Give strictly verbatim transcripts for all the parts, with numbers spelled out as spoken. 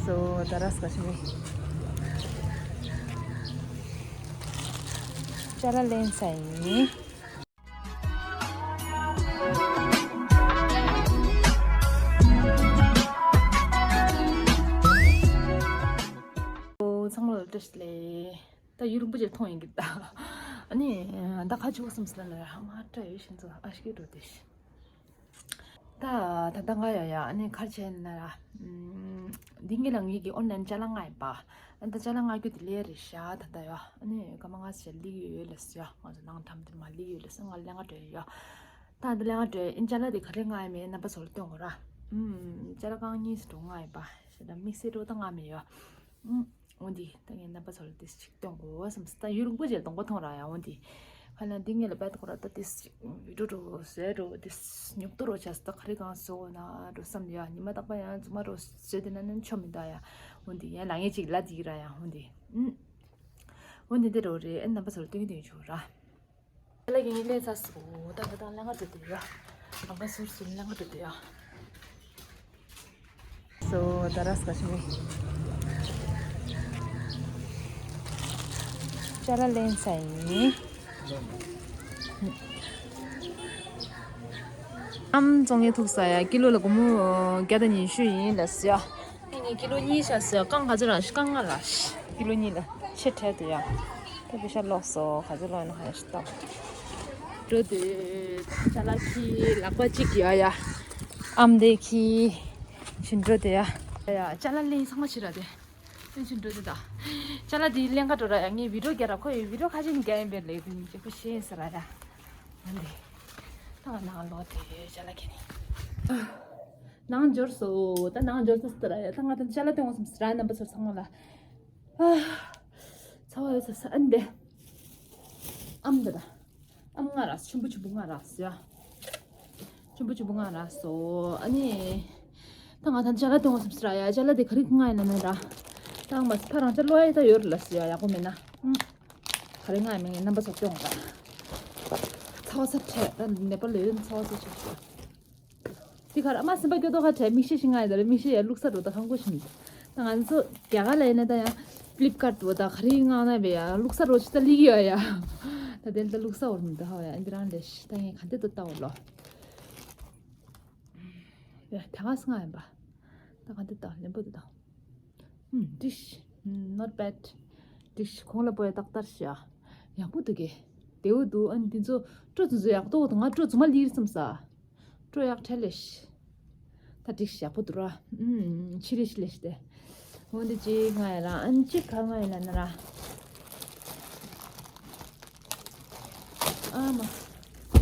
ད་ར་སྐ་ཆུ་མི་ཅ་ལག་ལེན་ས་ཡིན། ཚང་མ་ལ་བཀྲ་ཤིས་བདེ་ལེགས། ད་ཡུན་རིང་པོ་ཅིག་མཐོང་ཡིན་གི་ད། ཨ་ནི་ད་ཁ་ཆུ་བོ་སམ་སི་ལ་ལ་ཧ་མ་ཏྲ་ཡོད་ཤིན་ཙོ་ཨ་ཤི་ཀེ་འགྲོ་དེ་ཤི། ད་ད་ད་ང་ཡ་ཡ་ཨ་ནི་ཁར་ཆེན་ན་ར། འདི་ངེད་ལ་ངེད་ཀྱི་ཨོན་ལན་ཅ་ལག་ང་ཡིན་པ། ཨ་ད་ཅ་ལག་ང་རྒྱུ་དེ་ལས་རེད་ཤ་ད་ད་ཡ། ཨ་ནི་ཀ་མ་ང་སི་ལི་ཡོད་ལ་སི་ཡ། ང་ཚོ་ནང་ཐམ་དེ་མ་ལི་ཡོད་ལ་སི་ང་ལ་ང་འགྲོ་ཡ། ད་འདི་ལ་ང་འགྲོ་ཨིན་ཅ་ལག་དེ་ག་རེ་ང་ཡ་མེད་རྣམ་པ་ཚོ་ལ་སྟོན་གོ་ར། ཨུམ་ཅ་ལག་རྐང་གཉིས་སུ་འགྲོ་ང་ཡིན་པ། ཤ་ད་དམིགས་བསལ་འགྲོ་ད་ང་མེད་ཡ། ཨུམ། འོ་འདི་ད་ངས་རྣམ་པ་ཚོ་ལ་ཏིས་ཅིག་སྟོན་དགོས་བསམ་སི་ད་ཡུན་རིང་པོ་རྗེས་གདོང་པ་མཐོང་ར་ཡ། འོ་འདི་ཁ་ལ་འདི་ངས་ལ་བད་ཁོ་ར་ད་ཏིས་ཅིག་བི་ཌིའོ་འགྲོ་ཟེར་འགྲོ་ཏིས་ཉོག་ཏོ་རོ་བྱས་ད་ག་རེ་གང་བཟོ་ན་འགྲོ་བསམ་ཡ། ཉི་མ་རྟག་པ་ཡང་རྫུན་མ་རོ་བཟོས་དེ་ན་ནན་ཆོ་མི་འདའ་ཡ། འོ་འདི་ཡང་ལ་ངས་ཅིག་ལ་འདི་ར་ཡ། འོ་འདི་ཨུམ། འོ་འདི་འདི་རོ་རེད། ཨེ་རྣམ་པ་ཚོ་ལ་སྟོན་གི་འདི་ཆོ་ར། ལ་གི་ངའི་ལས་ཚ་སོ་ད་ད་ད་ལ་ང་འགྲོ་དེ་ཡ། ཨ་ང་སོར་སོར་ལ་ང་འགྲོ་དེ་ཡ། སོ་ད་ར་སྐ་ཆུ་མི་ཅ་ལག་ལེན་ས་ཡིན། ཨམ་བཙོང་ངེ་ཐུག་ས་ཡ། ཀི་ལོ་ལ་སྒོར་མོ་བརྒྱ་དང་ཉི་ཤུ་ཡིན་ལ་སི་ཡ། ངས་ཀི་ལོ་གཉིས་བཞག་ཟེར། རྐང་ག་ཚོད་རག་རྐང་ལྔ་རག་ཀི་ལོ་གཉིས་ལ་ཆེ་ཕྲལ་དུ་ཡ། ད་པེ་ཤ་ལོག་སོ་ག་ཚོད་ལོག་ཡིན་ན་ཧ་ཡ་ཤི་ཏོ། འགྲོ་དུས་ཅ་ལག་གི་ལག་པ་གཅིག་ཡ་ཡ། ཨམ་དེ་གི་ཤིན་འགྲོ་དུས་ཡ། ཡ་ཅ་ལག་ལེན་ཚང་མ་ཕྱི་ར་དེ། ལེན་ཤིན་འགྲོ་དུས་ད། ཅ་ལག་དེ་ལེན་ག་འགྲོ་ར་ཡ། ངས་བི་ཌིའོ་རྒྱག་ར་ཁོ་ཡི་བི་ཌིའོ་ཁ་ཅིག་རྒྱག་ཡིན་པའི་ལས་དུས་ཉིན་གཅིག་པུ་ཤེས་ཟེར་ར་ཡ། ཨ་འདི། ད་ང་ནང་ལོག་དེ་ཅ་ལག་གི་ནི། ནང་འབྱོར་སོ། ད་ནང་འབྱོར་ཚར་སོང་ར་ཡ། ད་ང་ད་ཅ་ལག་སྟོན་དགོས་བསམ་སོང་ར། རྣམ་པ་ཚོ་ཚང་མ་ལ། ཨ། ཚ་བ་ཡོད་ས་ས་ཨན་དེ། ཨམ་དེ་ད། ཨམ་ང་ར་ཆུན་པོ་ཆུན་པོ་ང་ར་སི་ཡ། ཆུན་པོ་ཆུན་པོ་ང་ར་སོ། ཨ་ནི། ད་ང་ད་ཅ་ལག་སྟོན་དགོས་བསམ་སོང་ར་ཡ། ཅ་ལག་དེ་ག་རེ་ང་ཡིན་ན་ན་ར། ད་ང་མ་སི་ཕ་རང་ཅ་ལོ་ཡ་ད་ཡོད་ར་ལ་སི་ཡ། ཡག་པོ་མེད་ན། ཨུམ། ག་རེ་ང་ཡིན་མིན་ངས་རྣམ་པ་ཚོ་སྟོན་དགོས་ར། ཚ་བ་ས་ཁྲལ་ད་ནེ་པ་ལ་ཡོད་ཚ་བ་ས་ཆེ་ཤོས། དེ་གར་ཨ་མ་སེམས་པ་སྐྱོ་དོ་ཁ་བྲལ། མིག་ཤེལ་ཞིག་ང་ཡི་དར་མིག་ཤེལ་ཡ་བླུགས་ས་འགྲོ་ད་ཧང་གོ་ཞིམ། ད་ང་ཚོ་རྒྱ་གར་ལ་ཡིན་ན་ད་ཡ་ཕི་ལིབ་ཀར་ཏུ་ད་ག་རེ་ངང་ན་བས་ཡ་བླུགས་ས་རོ་ཆི་ད་ལིག་ཡོད་ཡ། ད་དེ་ད་བླུགས་ས་འོར་མི་ད་ཧ་ཡ། ཨིན་དི་རང་ལས་ཤི་ད་ངས་ག་འདི་ཏུ་ལྟ་འོ་ལོ། ཡ་ད་ག་སི་ང་ཡིན་པ། ད་ག་འདི་ད་ལེན་པོ་འདི་ད། ཧུམ། འགྲིག་ཤི། ཧུམ། Not bad། འགྲིག་ཤི། གོང་ལ་པོ་ཡ་ཏག་ཏར་ཤི་ཡ། ཡག་པོ་འདུག་གེ། བདེ་བོ་འདུག་ཨ་ནི་འདི་ཚོ་སྤྲོ་ཚུན་ཚོད་ཡག་པོ་འདུག་ང་སྤྲོ་རྫུན་མ་ལིར་བསམ་ས། སྤྲོ་ཡག་ཁྲལ་ལེ་ཤི། ད་འགྲིག་ཤི། ཡག་པོ་འདུག་ར། ཧུམ། ཕྱི་རེ་ཤི་ལེ་ཤི་དེ། འོ་འདི་གཅིག་ང་ཡ་ར། ཨ་ནི་གཅིག་ག་ང་ཡ་ལ་ན་ར། ཨ་མ།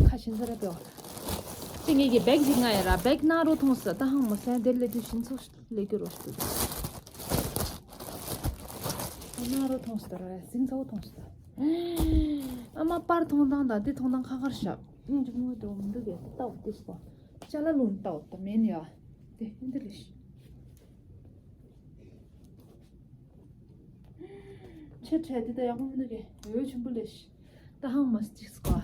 ཁ་ཤིན་ས་ར་པེའོ། ཅི་ངེད་ཀྱི་བེག་ཅིག་ང་ཡ་ར། བེག་ནང་རོ་མཐོང་ས། ད་ཧང་མ་སེ་དེ་ལེ་དུ་ཤིན་ཚོགས་ལེ་གི་རོ་ཤི་དུ། ནང་རོ་མཐོང་ས་ད་ར་ཡ་སིང་ཚ་བོ་མཐོང་ས་ད། ཨ་མ་པར་མཐོང་སྟངས་དང་དེ་མཐོང་སྟངས་ཁ་ཁར་ཤག་ཨིན་ཅི་མོ་དོ་མི་འདུག་གས། ལྟ་བ་དེ་སོ། ཅ་ལ་ལུང་ལྟ་བ་ད་མེན་ཡ། དེ་ཨིན་དེ་ལེ་ཤི། ཆེ་ཕྲད་འདི་ད་ཡག་པོ་མི་འདུག་གས། འོད་ཆེན་པོ་ལེ་ཤི། ད་ཧང་མ་སི་ཅིག་སི་ཀོ།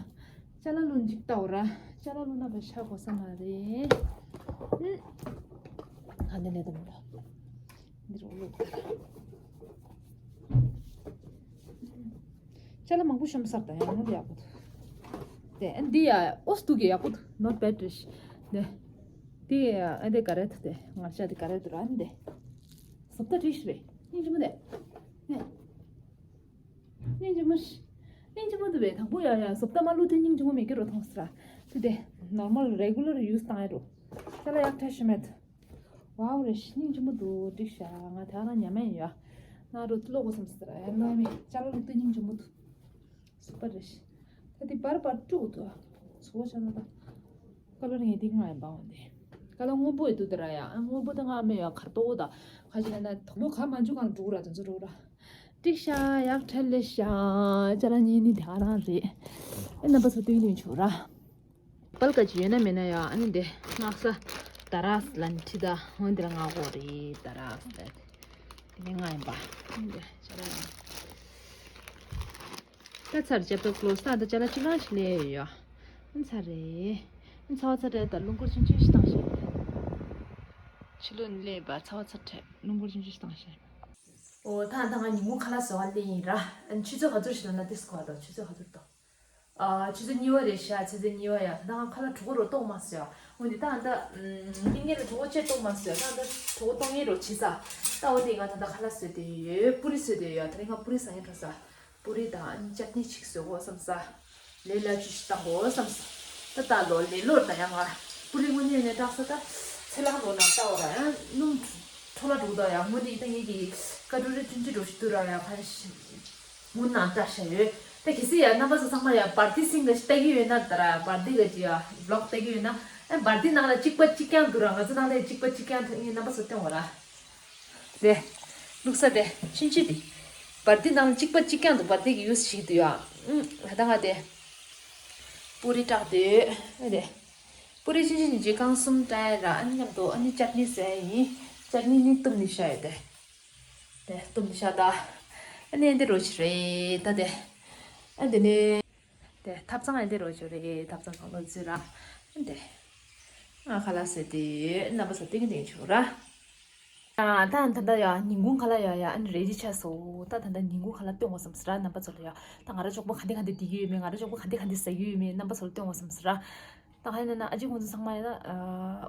ཅ་ལ་ལུང་ཅིག་ལྟ་འོ་ར། ཅ་ལ་ལུང་ན་བ་ཤ་གོ་ས་མ་རེད། ཨུམ། ཨ་འདི་ནས་ད་མི་འདུག་འདི་རུ་ལུག་ད་ར། ཅ་ལ་མང་པོ་ཤོམ་སར་ད་ཡང་ཡག་པོ་འདུག་དེ་ཨ་འདི་ཡ་ཨོ་སི་འདུག་གས། ཡག་པོ་འདུག not bad རེད་ཤི། དེ། དེ་ཨ་འདི་ག་རེ་ཐུ་དེ་ང་ཅག་དེ་ག་རེ་ཐུ་ར་ཨ་འདི། སོབ་ད་ཏྲིཤ་རེད། སྙིང་རྗེ་མོ་དེ། ནས། སྙིང་རྗེ་མོ་ཤི། སྙིང་རྗེ་མོ་དེ་བས་དང་པོ་ཡ་ཡ་སོབ་ད་མ་ལུ་དེ་སྙིང་རྗེ་མོ་མེད་ཀི་རོ་ཐོང་སི་ར། དེ་དེ་normal regular use བཏང་ཡ་རོ། ཅ་ལ་ཡག་ཐ་ཤི་མེད། ཝའོ་རེ་ཤི། སྙིང་རྗེ་མོ་འདུག་འགྲིག་ཤག་ང་དེ་ཨ་རང་ཉ་མེད་ཡ། ན་རོ་ལོ་གོ་སམ་སི་ར་ཡ་ལོ་མེ་ཅ་ལ་ལུ་དེ་སྙིང་རྗེ་མོ་འདུག་སུ་པར་རེད་ཤི། ད་དེ་བར་བར་དཀྲུག་ཏུ་ཚོ་བྱ་ན་ད། ཀ་ལོ་ངས་དེ་ང་ཡིན་པའོ་དེ། ཀ་ལོ་སྔོན་པོ་ཡི་དུ་དེ་ར་ཡ། ཨ་སྔོན་པོ་དེ་ང་མེད་ཡ་ཁར་ཏོ་ད། ཁ་ཅིག་ན་ད་དོག་མོ་ཁ་མ་འཇུ་གང་དཀྲུག་ར་དེ་ཚོ་དཀྲུག་ར། ཏིག་ཤ་ཡག་ཁྲལ་ལེ་ཤ། ཅ་ལ་ཉིན་ནི་དེ་ང་རང་རེད། ཨེ་རྣམ་པ་ཚོ་སྟོན་སྟོན་ཆོག་ར། པལ་ཀ་ཅི་ཡོད་ན་མེད་ན་ཡ། ཨ་ནི་དེ་སྔགས་ས་ད་ར་སི་ལན་ཁྲི་ད་འོན་དེ་ལ་ང་གོ་རེད་ད་ར་སི་ད། དེ་ནས་ང་ཡིན་པ། ཨ་ནི་དེ་ཅ་ལ་ཡ། ད་ཚར་ཅེབ་ཏར་ཀློ་སི་ད་ད་ཅ་ལ་ཅི་གང་ཞིག་ལས་ཡོད་ཡ། ཨ་ནི་ཚར་རེད། ཨ་ནི་ཚར་བ་ཚར་རེད་ད་རླུང་འཁོར་ཆུང་ཆུང་ཞིག་བཏང་ཞིག་ལོན་ལས་པ་ཚ་བ་ཚ་ཁྲལ་རླུང་འཁོར་ཆུང་ཆུང་ཞིག་བཏང་ཤག་ཨོ་ད་ད་ང་ཉིན་གུང་ཁ་ལག་བཟོ་བ་ལས་ཡིན་ར། ཨ་ཆུ་ཚོད་ག་ཚོད་ཞིག་ལ་ན་ཏིས་གོ་བ་དང་ཆུ་ཚོད་ག་ཚོད་དང་། ཨ་ཆུ་ཚོད་གཉིས་པ་རེད་ཤག་ཆུ་ཚོད་གཉིས་པ་ཡ། ད་ང་ཁ་ལག་གྲོད་ཁོག་རོ་གཏོང་མ་སོང་ཡ། འོན་ཏེ་ད་ད་ཨིན་ངེ་ལ་གྲོད་ཁོག་ཅེ་གཏོང་མ་སོང་ཡ། ད་ད་གྲོད་ཁོག་གཏོང་ངེ་རོ་བྱེད་ས། ད་འོན་ཏེ་ང་ད་ད་ཁ་ལག་བཟོས་ཏེ་ཡོད། པུ་རི་བཟོས་ཏེ་ཡོད། ད་རིང་ང་པུ་རི་ཟ་ངེ་འགྲོ་ས། པུ་རི་དང་ཅད་ནི་ཅིག་བཟོ་དགོས་བསམ་ས། ལས་ལ་ཅི་ཞིག་བཏང་དགོས་བསམ་ས། ད་ད་ལོ་ལས་ལོར་ད་ཡང་ང་པུ་རི་དངོས་གནས་ནས་བཀྲག་ས། ད་ཚེ་ལང་ལོ་ནང་ལྟ་བ་ར་ཡང་སྣུམ་འཕྲོ་ལ་འགྲོ་ད་ཡང་དངོས་གནས་ད་ངེད་ཀྱི་ཀ་ཏུ་རི་ཅུན་ཅི་འགྲོ་ཞིག་ཏུ་ར་ཡང་ཕན་ཞིག་དངུལ་ནང་བཀྲ་ཤ་ཡོད། ད་གལ་སྲིད་ཡང་རྣམ་པ་ཚོ་ཚང་མ་ཡང་བར་ཏི་སིང་ག་ཞིག་ལྟ་གི་ཡོད་ན་ད་ར་བར་ཏི་ག་ཅི་ཡང་བི་ལོག་ལྟ་གི་ཡོད་ན། ཨ་བར་ཏི་ནང་ལ་གཅིག་པ་གཅིག་རྐྱང་འདུག་ར། ང་ཚོ་ནང་ལ་གཅིག་པ་གཅིག་རྐྱང་ཐོན་ངེས་རྣམ་པ་ཚོ་སྟོན་འོ་ར། དེ། བླུགས་ས་དེ་ཕྱིན་ཆད་དེ། བར་ཏི་ནང་གཅིག་པ་གཅིག་རྐྱང་དུ་བར་ཏི་གི་ཡུས་ཞིག་དུ་ཡ། ཨུམ། ད་ལྟ་ང་དེ། པུ་རི་བཀྲག་དེ། ཨེ་དེ། པུ་རི་ཕྱིན་ཆད་ཉིན་གཅིག་རྐང་གསུམ་བཀྲ་ཡ་ར། ཨ་མཉམ་དུ་ཨ་ནི་ཅད་ནི་ཟས་ཡིན། ཅད་ནི་ནི་བཏུམ་ནི་ཤ་ཡ་དེ། དེ་བཏུམ་ནི་ཤ་ད། ཨ་ནི་འདི་རོ་ཞིག་རེད་ད་དེ། ཨ་དེ་ནི། དེ་ཐབ་ཚང་ཨེ་འདི་རོ་ཞིག་རེད། ཐབ་ཚང་གང་ལོ་ཚོད་ར། ཨ་དེ། ང་ཁ་ལག་ཟས་དེ་རྣམ་པ་ཚོ་ཏིང་ཏིང་བྱོས་ར། ཨ་ད་ད་ད་ཡ་ཉིན་གུང་ཁ་ལག་ཡ་ཡ་ཨ་ནི་རེ་ཌི་ཆགས་སོང་། ད་ད་ད་ཉིན་གུང་ཁ་ལག་སྟོན་དགོས་བསམ་སི་ར། རྣམ་པ་ཚོ་ལ་ཡ་ད་ང་ར་ཅོག་པོ་ག་འདི་ག་འདི་འདི་གི་ཡོད་མེད། ང་ར་ཅོག་པོ་ག་འདི་ག་འདི་ཟ་གི་ཡོད་མེད། རྣམ་པ་ཚོ་ལ་སྟོན་དགོས་བསམ་སི་ར། ད་ཧ་ན་ན་ཨ་ཅི་ཁོང་ཚོ་ཚང་མ་ཡ་ད་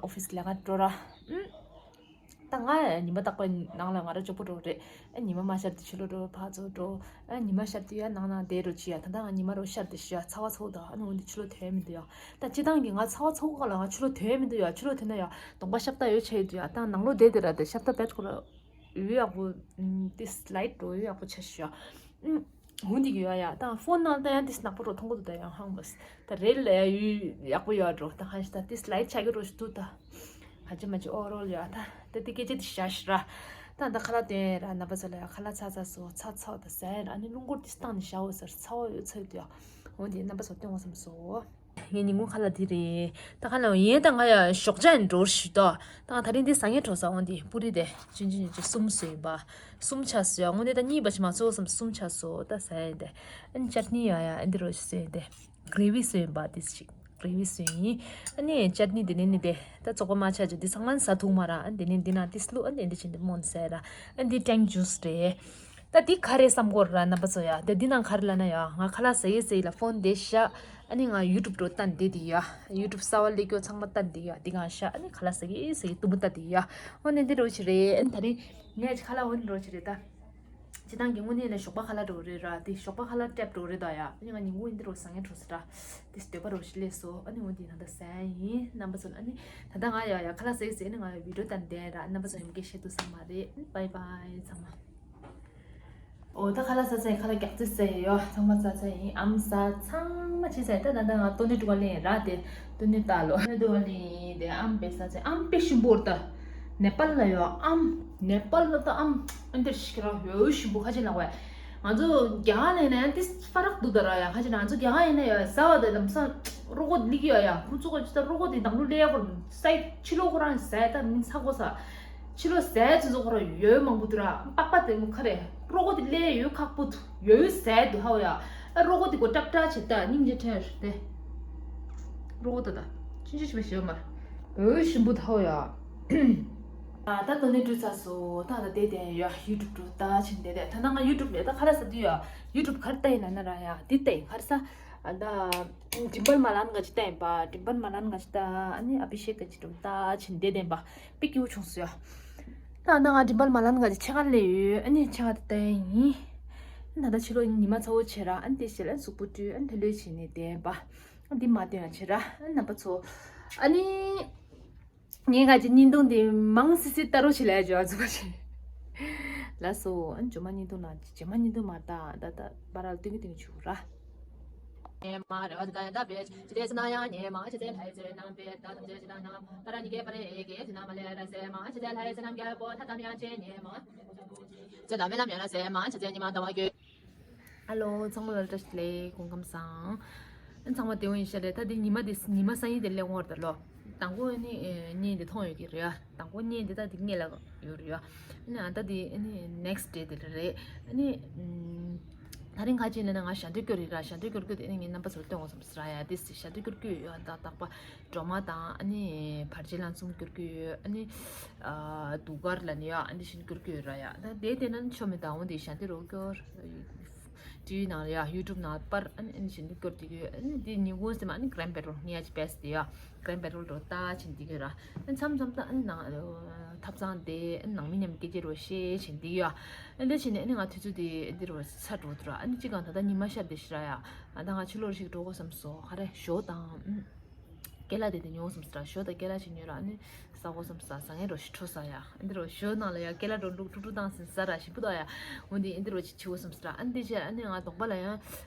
ཨོ་ཕིས་ལས་ཀ་འགྲོ་ར། ཨུམ། ད་ང་ཉི་མ་རྟག་པར་ནང་ལ་ང་ར་ཅོག་པོ་འགྲོ་རེད། ཨ་ཉི་མ་མ་ཤར་དུས་ཕྱི་ལོགས་འགྲོ། ཕར་ཚུར་འགྲོ། ཨ་ཉི་མ་ཤར་དུས་ཡ་ནང་ན་བསྡད་རོ་ཅི་ཡ། ད་ད་ང་ཉི་མ་རོ་ཤར་དུས་ཤི་ཡ་ཚ་བ་ཚ་བོ་ད། ཨ་ནི་འོན་ཏེ་ཕྱི་ལོགས་ཐོན་མི་འདུག་ཡ། ད་སྤྱི་བཏང་གི་ང་ཚ་བ་ཚ་བོ་ག་ལ་ང་ཕྱི་ལོགས་ཐོན་མི་འདུག་ཡ། ཕྱི་ལོགས་ཐོན་ན་ཡ་གདོང་པ་ཤ་སྟག་ཡོད་ཆེ་འདུག་ཡ། ད་ནང་ལོགས་བསྡད་དེ་ར་དེ་ཤ་སྟག་བེད་ཁོ་ར་ཡོད་ཡག་པོ། དེ་སི་ལའིཊ་འགྲོ་ཡོད་ཡག་པོ་ཆ་ཤི་ཡ། འོན་ཏེ་གི་ཡ་ཡ་ད་ཕོན་ནང་ལྟ་ཡང་ཏིས་ནག་པོ་རོ་མཐོང་གི་འདུག་ད་ཡང་ཧང་མོ་ད་རེད་ལ་ཡ་ཡུལ་ཡག་པོ་ཡོད་འགྲོ། ད་ཧང་ཞི་ད་ཏིས་ལའིཊ་ཆགས་ཀྱི་རོ་ཞིག་འདུག་ད་ཧ་ཅི་མ་ཅི་ཨོ་རོལ་ཡོད་ད། ད་ཏི་སྐད་ཆ་ཏི་ཤ་ཤི་ར། ད་ད་ཁ་ལག་སྟོན་ར། རྣམ་པ་ཚོ་ལ་ཡ་ཁ་ལག་ཚ་ཚ་སོ་ཚ་ཚ་ད་ཟ་ཡ་ར། ཨ་ནི་རླུང་འཁོར་ཏིས་བཏང་ནི་ཤ་འོ་ཟེར་ཚ་བོ་ཡོད་ཚ་ཡོད་ད་ཡ། འོན་ཏེ་རྣམ་པ་ཚོ་སྟོན་འོ་བསམ་སོ། ངའི་ཉིན་གུང་ཁ་ལག་དེ་རེད། ད་ཁ་ལག་ཡིན་ད་ང་ཡ་ཞོགས་ཇ་ཡིན་འགྲོ་ཞིག་ད། ད་ང་ད་རིང་འདི་ཟ་ངེ་གྲོ་ས་འོང་འདི་པུ་རི་དེ་ཆུན་ཆུན་ཆུན་གསུམ་བཟོས་ཡིན་པ། གསུམ་ཆ་བཟོས་ཡ། འོང་འདི་ད་གཉིས་པ་ཞིག་མ་བཟོས་སམ་གསུམ་ཆ་བཟོས་ད་ཟ་ཡ་ཡིན་དེ། ཨ་ནི་ཅད་ནི་ཡ་ཡ་ཨ་འདི་རོ་ཞིག་བཟོས་ཡིན་དེ། གྷི་རེ་བི་བཟོས་ཡིན་པ་དེ་ཞིག་གྷི་རེ་བི་བཟོས་ཡིན། ཨ་ནི་ཅད་ནི་དེ་ནས་ནི་དེ་ད་བཙོག་པ་མ་ཆ་ཅོ་དེ་ཚང་མ་ཟ་ཐུག་མ་ར། ཨ་འདི་ནས་འདི་ན་དེ་སླུ་ཨ་འདི་འདི་ཆེན་དེ་མོན་ཟ་ཡ་ར། ཨ་འདི་ཀྲེང་ཇུས་རེད། ད་འདི་ག་རེ་བསམ་གོ་ར་རྣམ་པ་ཚོ་ཡ། ད་འདི་ནང་ག་རེ་ལ་ན་ཡ། ང་ཁ་ལག་ཟ་ཡི་ཟ་ཡི་ལ་ཕོན་དེ་བཞག་ཨ་ནི་ང་ཡུ་ཊུབ་འགྲོ་ལྟ་འདི་འདི་ཡ། ཡུ་ཊུབ་གསར་བ་སླེབས་ཀྱོ་ཚང་མ་ལྟ་འདི་ཡ། འདི་གང་བཞག་ཨ་ནི་ཁ་ལག་ཟ་ཡི་ཟ་ཡི་དུམ་བུ་ལྟ་འདི་ཡ། འོ་ནི་འདི་རོ་ཞིག་རེད། ཨ་ནི་ད་རིང་ངས་ཁ་ལག་འོ་ནི་རོ་ཞིག་རེད་ད། སྤྱི་བཏང་གི་དངོས་གནས་ནས་ཞོགས་པ་ཁ་ལག་འགྲོ་རེད་ར། འདི་ཞོགས་པ་ཁ་ལག་ཊེབ་འགྲོ་རེད་ད་ཡ། ཨ་ནི་ང་ཉིན་གུང་འདི་རོ་ཟ་ངེ་གྲོ་ས་ར། འདི་སྡོད་པ་རོ་ཞིག་སླེབས་སོ། ཨ་ནི་འོ་འདི་ད་ད་ཟ་ཡིན་རྣམ་པ་ཚོ་ལ། ཨ་ནི་ད་ད་ང་ཡ་ཡ་ཁ་ལག་ཟ་ཡི་ཟ་ཡི་ནི་ང་ཡ་བི་ཌིའོ་ལྟ་འདི་ར། རྣམ་པ་ཚོ་ཡ་མི་སྐད་བཤད་ཐུབ་ས་མ་རེད། ཨ་ནི་བྷའི་བྷའི་ཚང་མ། འོ་ད་ཁ་ལག་ཟ་ཚར་ཡིན། ཁ་ལག་རྒྱག་རྩིས་ཟ་ཡི་ཡོད། ཚང་མ་ཟ་ཚར་ཡིན། ཨམ་ཟ་ཚང་མ་བྱས་ཚར་ཡིན། ད་ད་ད་ང་ཏོ་ནི་ཀྲུ་ག་ལེན་ར། དེ་ཏོ་ནི་ཏཱ་ལོ་ནི་ཏོ་ནི་དེ་ཨམ་པེ་ཟ་ཚར་ཡིན། ཨམ་པེ་ཞིམ་པོ་རེད་ད། ནེ་པཱལ་ལ་ཡོད་ཨམ། ནེ་པཱལ་ལ་ད་ཨམ་ཨ་འདིར་ཞིག་ར་ཡོད་ཞིམ་པོ་ཁ་ཅིག་ལ་བས། ང་ཚོ་རྒྱ་གར་ལ་ཡིན་ན་ཡང་ཏིས་ཕ་རག་འདུག་ད་ར་ཡ། ཁ་ཅིག་ང་ཚོ་རྒྱ་གར་ཡིན་ན་ཡང་ཟ་བ་དེ་ལམ་སང་རོ་གོ་ལིག་ཡོད་ཡ། ཁོ་ཚོ་ག་ཅི་ད་རོ་གོ་དེ་ནང་ལོ་ལེ་ཡ་གོ་ས་ཡི་ཕྱི་ལོ་ཁོ་རང་ཟ་ཡ་ད་མིན་ཚ་གོ་ས། ཕྱི་ལོ་ཟས་ཚོ་ཚོ་ཁོ་ར་ཡོད་མང་པོ་འདུག་ར། པགས་པ་དེ་མོ་ཁ་རེ་རོ་གོ་དེ་ལས་ཡོད་ཁག་པོ་འདུག་ཡོད་ཟས་འདུག་ཧའོ་ཡ། ཨ་རོ་གོ་དེ་གོ་ཀྲབ་ཀྲ་བྱེད་ད་སྙིང་རྗེ་ཕྲན་རེད་དེ། རོ་གོ་ད་ད་ཅི་ཅི་ཞིག་བྱེད་མ་ཡོད་ཞིམ་པོ་འདུག་ཧའོ་ཡ། ཨ་ད་ཏོ་ནི་ཀྲུ་ཚ་སོ་ད་ད་དེ་དེ་ཡ་ཡུ་ཊུབ་ཀྲུ་ད་ཕྱིན་དེ་དེ། ད་ད་ང་ཡུ་ཊུབ་ལས་ད་ཁ་ར་ས་དུ་ཡ་ཡུ་ཊུབ་ཁར་ལྟ་ཡིན་ན་ན་ར་ཡ་དེ་ལྟ་ཡིན་ཁར་ས། ཨ་ད་ཌིམ་པལ་མ་ལན་ག་ཅི་ལྟ་ཡིན་པ། ཌིམ་པལ་མ་ལན་ག་ཅི་ལྟ། ཨ་ནི་ཨ་བི་ཤེག་ག་ཅི་ཀྲུ་ད་ཕྱིན་དེ་དེ་ཡིན་པ། དཔེ་སྐྱིད་པོ་བྱུང་སོང་ཡ། ད་ད་ང་ཌིམ་པལ་མ་ལན་ག་ཅི་ཕྱེད་ཀ་ལས་ཡོད། ཨ་ནི་ཕྱེད་ཀ་དེ་ལྟ་ཡིན། ད་ད་ཕྱི་ལོ་ཉི་མ་ཚ་བོ་བྱེད་ར། ཨ་ནི་དེ་བྱེད་ལ་གཟུགས་པོ་བཀྲུས། ཨ་ནི་དེ་ལོས་བྱེད་ནས་དེ་ཡིན་པ། ཨ་འདི་མ་སྟོན་ཡ་བྱེད་ར། ཨ་ནི་རྣམ་པ་ཚོ། ཨ་ནི། ངས་ག་ཅི་བརྙན་ཐུང་འདི་མང་སི་སི་ལྟ་རོགས་བྱེད་ལ་ཡ་འཇོག་ཚུགས་པ་བྱེད། ལགས་སོ། ཨ་ནི་ཇོ་མ་བརྙན་ཐུང་ནང་ཇོ་མ་བརྙན་ཐུང་མ་ལྟ་ད་ད་བར་ལ་སྟོན་གི་སྟོན་གི་བྱུག་ར། ཨ་ལོ། ཚང་མ་ལ་བཀྲ་ཤིས་བདེ་ལེགས། སྐུ་ཁམས་བཟང་། ཨ་ཚང་མ་བདེ་པོ་ཡིན་ཤག་རེད། ད་འདི་ཉི་མ་དེ་ཉི་མ་སང་ཉིན་དེ་སླེབས་འོང་བ་རེད་ད་ལོ། དང་པོ་ནི་ཨེ་བརྙན་དེ་མཐོང་ཡོད་ཀྱི་རེད་ཡ། དང་པོ་བརྙན་དེ་ད་དེ་སྔས་ལ་ཡོད་རེད་ཡ། ཨ་ནི་ཨ་ད་དེ་ཨ་ནི་ནེག་སི་ཌེ་དེ་རེད། ཨ་ནི་ཨམ། ད་རིང་ཁ་ཅིག་ལ་ན་ང་ཞལ་འདོན་སྐྱོར་རེད་ར། ཞལ་འདོན་སྐྱོར་སྐྱོར་དེ་ནི་ངས་རྣམ་པ་ཚོར་སྟོན་དགོས་བསམ་སོང་ར། ཡ་དེ་ཞལ་འདོན་སྐྱོར་སྐྱོར་ཡོད། ད་རྟག་པ་སྒྲོལ་མ་དང་ཨ་ནི་བར་ཆད་ལན་གསུམ་སྐྱོར་སྐྱོར་ཡོད། ཨ་ནི་གདུགས་དཀར་ལ་ནི་ཡ་ཨ་ནི་བཞིན་སྐྱོར་སྐྱོར་ཡོད་ར། ཡ་ད་དེ་དེ་ན་ནི་ཆོ་མེད་ད། འོ་དེ་ཞལ་འདོན་རོགས་སྐྱོར། ཊི་ཝི་ནང་ལ་ཡ་ཡུ་ཊུབ་ནང་པར་ཨ་ནི་ཨ་ནི་བཞིན་སྐྱོར་དེ་ཡོད། ཨ་ནི་དེ་ཉིན་གུང་སེམས་ཨ་ནི་གྷི་རེམ་བེ་ཌོལ་ངས་ཡ་ཅི་པེ་སི་དེ་ཡ། གྷི་རེམ་བེ་ཌོལ་རོ་ལྟ་བྱེད་འདི་གི་ར། ཨ་མཚམས་མཚམས་ད་ཨ་ནང་ཐབ་ཚང་དེ་ཨ་ནང་མི་མཉམ་སྐད་ཆ་རོ་བཤད་བྱེད་འདི་གི་ཡ། ཨ་འདི་བྱེད་ནས་ཨ་ནི་ང་དུས་ཚོད་དེ་འདི་རོ་ཚར་འགྲོ་འདུག་ར། ཨ་ནི་གཅིག་གང་ད་ལྟ་ཉི་མ་ཤར་བསྡད་ཤག་ར་ཡ། ཨ་ད་ང་ཕྱི་ལོགས་ཤིག་འགྲོ་དགོས་བསམ་སོང་། ག་རེ་ཞོ་དང་ཨ་ཀེ་ལ་དེ་དེ་ཉོ་དགོས་བསམ་སོང་ར། ཞོ་དང་ཀེ་ལ་ཞིག་ཉོས་ར། ཨ་ནི་ཟ་དགོས་བསམ་སོང་། ཟ་ངེས་རོ་ཞིག་འཕྲོ་ཟ་ཡ། ཨ་འདི་རོ་ཞོ་ནང་ལ་ཡ་ཀེ་ལ་རོ་བླུགས་ཀྲུག་ཀྲུག་བཏང་ཟིན་ཟ་ར་ཞིམ་པོ་འདུག་ཡ། འོ་འདི་ཨ་འདི་རོ་ཅིག་བྱེད་དགོས་བསམ་སོང་ར། ཨ་འདི་བྱས་ཨ་ནི་ང་གདོང་པ་ལ་ཡང་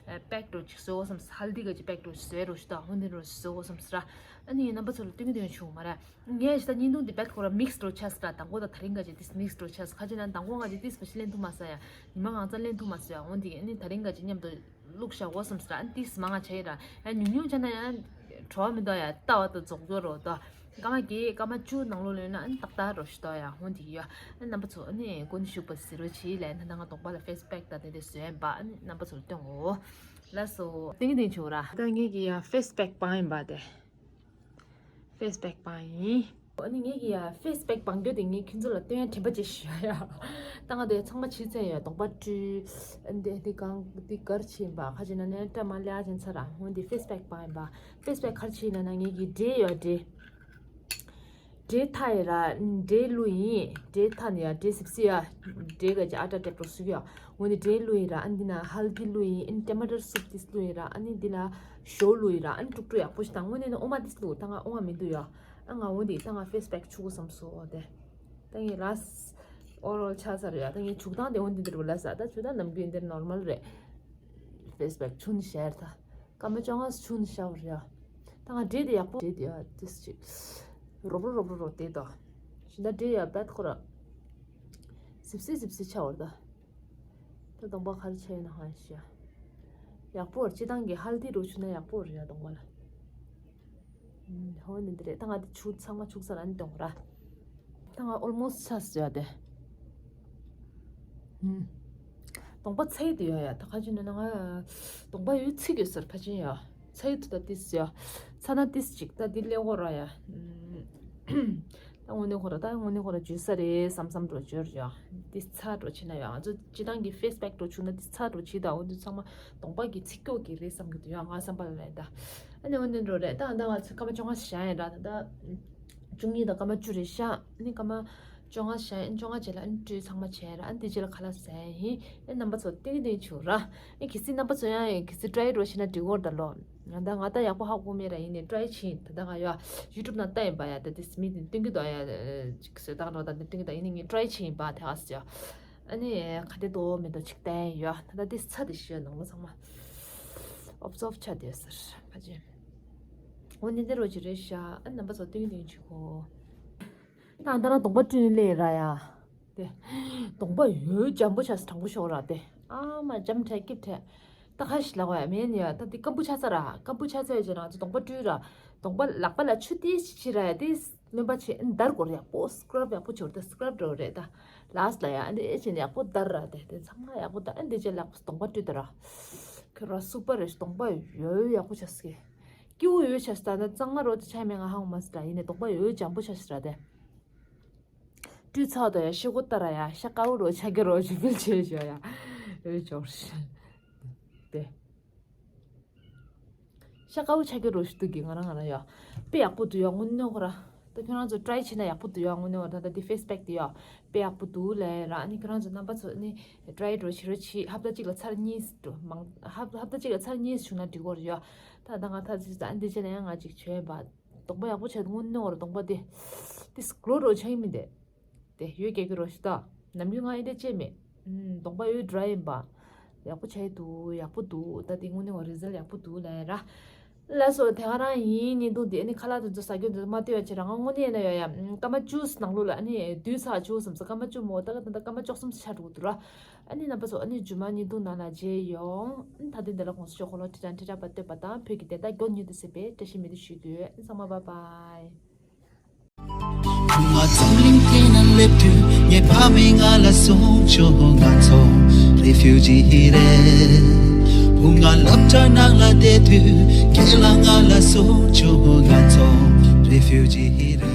པེག་རོ་ཅིག་བཟོ་དགོས་བསམ་སོང་། ཧལ་དི་ག་ཅིག་པེག་རོ་ཅིག་བཟོས་རོ་ཞིག་འདུག་འོ་འདི་རོ་བཟོ་དགོས་བསམ་སོང་ར། ཨ་ནི་ངས་རྣམ་པ་ཚོ་ལ་སྟོན་གི་སྟོན་བྱུང་མ་ར། ངས་ཞིག་ད་བརྙན་ཐུང་འདི་བེད་ཁོ་ར་མིག་སི་རོ་ཆགས་སོང་ར། དང་པོ་དང་དེ་རིང་ག་ཅིག་ཏིས་མིག་སི་རོ་ཆགས་སོང་། ཁ་ཅིག་ན་དང་པོ་ང་ཅིག་ཏིས་ཕ་ཤི་ལེན་ཐུབ་མ་སོང་ཡ། ཉི་མ་གང་ཙམ་ལེན་ཐུབ་མ་སོང་ཡ། འོ་འདི་ཨ་ནི་དེ་རིང་ག་ཅིག་མཉམ་དུ་བླུགས་བཞག་དགོས་བསམ་སོང་ར། ཨ་ནི་ཏིས་མང་ང་བྱས་ཡིན་ར། ཨ་ཉུང་ཉུང་བྱས་ན་ཡང་བྲོ་བ་མི་འདུག་ཡ། ལྟ་བ་དང་རྫོགས་རྒྱུ་རོ་ད། སྐར་མ་བརྒྱད་སྐར་མ་བཅུ་ནང་ལོགས་ལོན་ན་ཨ་ནི་ཏག་ཏག་རོ་ཞིག་འདུག་ཡ། འོ་འདི་ཡ། ཨ་རྣམ་པ་ཚོ་ཨ་ནི་མགོ་ནས་མཇུག་བར་གཟིགས་རོགས་བྱེད་ལ། ད་ལྟ་ང་གདོང་པ་ལ་ཕེ་སི་པེག་དང་དེ་འདྲ་བཟོས་ཡིན་པ། ཨ་ནི་རྣམ་པ་ཚོར་སྟོན་གོ། ལགས་སོ། ཏིང་ཏིང་བྱུང་ར། ད་ངེད་ཀྱི་ཡ་ཕེ་སི་པེག་སྤང་ཡིན་པ་དེ། ཕེ་སི་པེག་སྤང་ཡིན། ཨ་ནི་ངེད་ཀྱི་ཡ་ཕེ་སི་པེག་སྤང་རྒྱུ་དེ་ངས་ཁྱོད་ཚོ་ལ་སྟོན་ཡ་དྲན་པ་ཅིག་ཞུ་ཡ། ད་ང་དེ་ཚང་མ་བྱས་ཚར་ཡོད། གདོང་པ་བཀྲུས། ཨ་འདི་འདི་གང་འདི་གར་བྱས་ཡིན་པ། ཁ་ཅིག་ན་ནས་སྐྲ་མ་ལེགས་ཅན་ཚར་ར། འོ་འདི་ཕེ་སི་པེག་སྤང་ཡིན་པ། ཕེ་སི་པེག་གར་བྱས་ཡིན་ན་ན་ངེད་ཀྱི་འབྲས་ཡོད་འབྲས། འབྲས་ཐག་ཡིན་ར། འབྲས་བླུགས་ཡིན། འབྲས་ཐག་ནི་ཡ་འབྲས་སིབ་སིབ་ཡ། འབྲས་ག་ཅིག་ཨ་ཏྲ་ཏྲེབ་ཏྲོ་སུ་ཡ། འོ་ནི་འབྲས་བླུགས་ཡིན་ར། ཨ་འདི་ན་ཧལ་དི་བླུགས་ཡིན། ཨ་ནི་ཊ་མ་ཊར་སུབ་ཏིས་བླུགས་ཡིན་ར། ཨ་ནི་འདི་ན་ཞོ་བླུགས་ཡིན་ར། ཨ་ནི་དཀྲུག་དཀྲུག་ཡག་པོ་ཞིག་དང་། དངོས་གནས་ནི་ཨོ་མ་ཏིས་བླུགས། ད་ང་ཨོ་མ་མི་འདུག་ཡ། ཨ་ང་འོ་འདི་ད་ང་ཕེ་སི་པེག་བྱུག་དགོས་བསམ་སོང་། འོ་དེ་ད་ངས་ལ་ཨོ་རོལ་ཆགས་ཚར་ཡ། ད་ངས་བྱུག་སྟངས་དེ་འོ་འདི་འདིར་བ་ལ་ས། ད་བྱུག་སྟངས་ནམ་རྒྱུན་འདིར་ནོར་མལ་རེད། ཕེ་སི་པེག་བྱུག་ནི་ཤར་ད། སྐར་མ་བཅོ་ལྔ་བྱུང་ནས་ཤར་བ་རེད་ཡ། ད་ང་འབྲས་དེ་ཡག་པོ། འབྲས་དེ་ཡ་ཏིས་ཅིག་རོབ་རོབ་རོབ་རོབ་རོབ་དེ་དང་། ཞིང་ད་འབྲས་ཡ་བད་ཁོ་ར་སིབ་སིབ་སིབ་སིབ་ཆགས་བར་ད། ད་གདོང་པ་ག་རེ་བྱས་ཡོད་ན་ཧང་ཤ། ཡག་པོ་བར་སྤྱི་བཏང་གི་ཧལ་དི་རུ་བྱུག་ན་ཡག་པོ་རེད་ཡ་གདོང་པ་ལ། ཧོ་ནི་འདི་རེད། ད་ང་འདི་བྱུག་ཚང་མ་བྱུག་ཚར། ཨ་ནི་གདོང་ར། ད་ང་ཨོལ་མོ་སི་ཆགས་ཡ་དེ། ཧུམ། གདོང་པ་ཚད་དུ་ཡོད་ཡ། ད་ཁ་ཅིག་ན་ན་ང་གདོང་པ་ཡོད་ཚིག་ཡོད་ཟེར་ཁ་ཅིག་ཡ། ཚད་དུ་ད་ཏིས་ཡ། ཚ་ན་ཏིས་ཅིག་ད་འདི་ལེ་གོ་ར་ཡ། ད་དངོས་གནས་ཁོ་ར་ད་དངོས་གནས་ཁོ་ར་འཇུ་ས་རེད་བསམ་བསམ་འགྲོ་འཇོར་ཡ། ཏིས་ཚ་འགྲོ་ཕྱིན་ན་ཡ། ང་ཚོ་སྤྱི་བཏང་གི་ཕེ་སི་པེག་འགྲོ་བྱུག་ན་ཏིས་ཚ་འགྲོ་ཕྱིན་ད། འོ་འདི་ཚང་མ་གདོང་པ་གི་ཚིག་སྐྱོ་གི་རེད་བསམ་གི་འདུག་ཡ། ང་བསམ་པ་ལ་རེད་ད། ཨ་ནི་འོ་འདི་འགྲོ་རེད་ད། ད་ང་ཚོ་སྐར་མ་བཅོ་ལྔ་བཞག་ཡིན་ར། ད་ད་བཅུ་གཉིས་དང་སྐར་མ་བཅུ་རེད་ཤག་ཨ་ནི་སྐར་མ་བཅོ་ལྔ་བཞག་ཡིན། བཅོ་ལྔ་རྗེས་ལ་ཨ་ནི་བཀྲུས་ཚང་མ་བྱས་ར། ཨ་ནི་དེ་རྗེས་ལ་ཁ་ལག་ཟ་ཡིན། ཨ་རྣམ་པ་ཚོ་ཏིང་ཏིང་བྱུག་ར། ཨ་གལ་སྲིད་རྣམ་པ་ཚོ་ཡང་གལ་སྲིད་ཊ་རའི་འགྲོ་ཤེས་ན་འགྲིག་གོ་ར་ད་ལོ། ང་ད་ང་ད་ཡག་པོ་ཧ་གོ་མེད་ར། ཡིན་ནའི་ཊ་རའི་བྱེད་ཡིན། ད་ད་ང་ཡ་ཡུ་ཊུབ་ནང་ལྟ་ཡིན་པ་ཡ། ད་དེ་མི་དེ་སྟོན་གི་འདུག་ཡ། ཅིག་བཟོས་སྟངས་འགྲོ་ད་འདི་སྟོན་གི་འདུག་ཡིན་ནའི་ངས་ཊ་རའི་བྱེད་ཡིན་པ་དེ་ག་ཟེར་ཡ། ཨ་ནི་ག་དེ་འདུག་མི་འདུག་ཅིག་བལྟས་ཡོད། ད་ད་དེ་ཚ་དེ་ཞུ་ནང་ལོ་ཚང་མ་ཨོབ་ཙོབ་ཆ་དེ་ཟེར་ཕ་ཅེ། འོ་ནི་འདི་རོ་ཅིག་རེད་ཤག་ཨ་རྣམ་པ་ཚོ་ཏིང་ཏིང་བྱེད་གོ། ད་ད་རང་གདོང་པ་བཀྲུས་ནས་སླེབས་ར་ཡ། དེ། གདོང་པ་ཡོད་འཇམ་པོ་ཆགས་སོང་དྲང་པོ་ཤོག་ར་དེ། ཨ་མ་འཇམ་འཕྲད་སྐྱིབས་འཕྲད། ད་ཁ་ཤས་ལབ་པ་ཡ་མིན་ཡ། ད་དེ་སྐམ་པོ་ཆགས་ས་ར། སྐམ་པོ་ཆགས་ཚར་རྗེས་རང་ཚོ་གདོང་པ་བཀྲུས་ར། གདོང་པ་ལག་པ་ལ་ཆུ་ཏིས་ཅིག་བྱས་ར་ཡ། དེ་སྨན་པ་ཆེ་འདར་དགོས་ར། ཡག་པོ་སི་ཀྲབ་ཡག་པོ་བྱས་ར། ད་སི་ཀྲབ་འདྲ་བོ་རེད་ད། ལགས་ལ་ཡ་ཨ་འདི་ཨེ་བྱས་ནས་ཡག་པོ་འདར་ར་དེ། དེ་ཚང་མ་ཡག་པོ་འདར། ཨ་འདི་རྗེས་ལག་གདོང་པ་བཀྲུས་ད་ར། ཁྱོད་ར་སུ་པར་རེད། གདོང་པ་ཡོད་ཡག་པོ་ཆགས་སོང་གི། སྐྱིད་པོ་ཡོད་ཆགས་སོང་། ད་ནི་གཙང་མ་རོ་དེ་ཆ་མེད་ང་ཧ་གོ་མ་སོང་ད། ཡིན་ནའི་གདོང་པ་ཡོད་འཇམ་པོ་ཆགས་སོང་ར་དེ། བཀྲུས་ཚར་དོ་ཡ། ཤི་གོ་ལྟ་ར་ཡ། ཤ་དཀར་པོ་རོ་ཆ་གི་རོ་ཞིག་ཕིལ་བྱེད་ཞོ་ཡ། འོད་ཅོག་དེ། ཤ་དཀར་པོ་ཆ་གི་རོ་ཞིག་འདུག་གི། ང་རང་ང་རང་ཡ། དཔེ་ཡག་པོ་འདུག་ཡ་དངོས་གནས་ཁོ་ར། ད་ཁྱོད་རང་ཚོ་ཊ་རའི་བྱས་ན་ཡག་པོ་འདུག་ཡ། དངོས་གནས་ཁོ་ར། ད་ད་འདི་ཕེ་སི་པེག་འདི་ཡ། དཔེ་ཡག་པོ་འདུག་ལབ་ར། ཨ་ནི་ཁྱོད་རང་ཚོ་རྣམ་པ་ཚོ་ནི་ཊ་རའི་འགྲོ་བྱེད་རོགས་བྱེད། ཧབ་ཏ་གཅིག་ལ་ཚར་གཉིས་འགྲོ་མང་། ཧབ་ཧབ་ཏ་གཅིག་ལ་ཚར་གཉིས་བྱུང་ན་འགྲིག་གོ་རེད་ཡ། ད་ད་ང་ད་ཅིག་ད་འདི་བྱས་ན་ཡང་ང་ཅིག་བྱས་པ། གདོང་པ་ཡག་པོ་ཆགས་འདུག་དངོས་གནས་ཁོ་ར་གདོང་པ་དེ། དེ་སི་ཀོ་རོ་རོ་ཆགས་ཀྱི་མི་འདུག་དེ་ཡོད་སྐད་ཀྱི་རོ་ཞིག་ད། ནམ་རྒྱུན་ང་ཨེ་འདྲ་བྱས་མེད། ཨུམ། གདོང་པ་ཡོད་ཌ་རའི་ཡིན་པ། ཡག་པོ་ཆགས་འདུག་ཡག་པོ་འདུག་ད་དེ་དངོས་གནས་ཁོ་རི་ཛལ་ཡག་པོ་འདུག་ལབ་ར། ལགས་སོ། དེ་ག་རང་ཡིན། བརྙན་ཐུང་འདི་ཨ་ནི་ཁ་ལག་དེ་ཚོ་ཟ་རྒྱུ་འདི་ཚོ་མ་ལྟོས་པ་བྱེད་ར། ང་དངོས་གནས་ཡིན་ན་ཡོད་ཡ། ཨུམ། སྐར་མ་བཅུ་ནང་ལོགས་ལ་ཨ་ནི་བསྡུས་ཚར་བཅུ་གསུམ་ཟེར། སྐར་མ་བཅུ་མོ་ད་ག་ད་ད་སྐར་མ་བཅུ་གསུམ་ཆགས་འགྲོ་གི་འདུག་ར། ཨ་ནི་རྣམ་པ་ཚོ་ཨ་ནི་རྗེས་མ་བརྙན་ཐུང་ནང་ལ་མཇལ་ཡོང་། ཨ་ནི་ད་ཐེངས་འདི་ལ་དགོངས་སུ་ཞུ། འཁོར་ལོ་ཁྲི་ཕྲག་ཁྲི་ཕྲག་པ་བསྟོད་པ་དང་བོད་ཀྱི་བདེན་མཐའ་མགྱོགས་མྱུར་དུ་གསལ་བའི་བཀྲ་ཤིས་སྨོན་འདུན་ཞུ་གི་ཡོད། ཨ་ནི་ཚང་མ་བཱའི་བཱའི། ཁུ་མ་འཛམ་གླིང་སྟེང་ན་སླེབས་དུས་ངའི་ཕ་མས་ང་ལ་གསུངས་བྱུང་། ང་ཚོ་རེ་ཕིའུ་ཇི་རེད། བུ་ང་སློབ་གྲྭ་ནང་ལ་བསྡད་དུས་ཁྱེད་ལ་ང་ལ་གསུང་བྱུང་། ང་ཚོ་རེ་ཕིའུ་ཇི་ཡིན།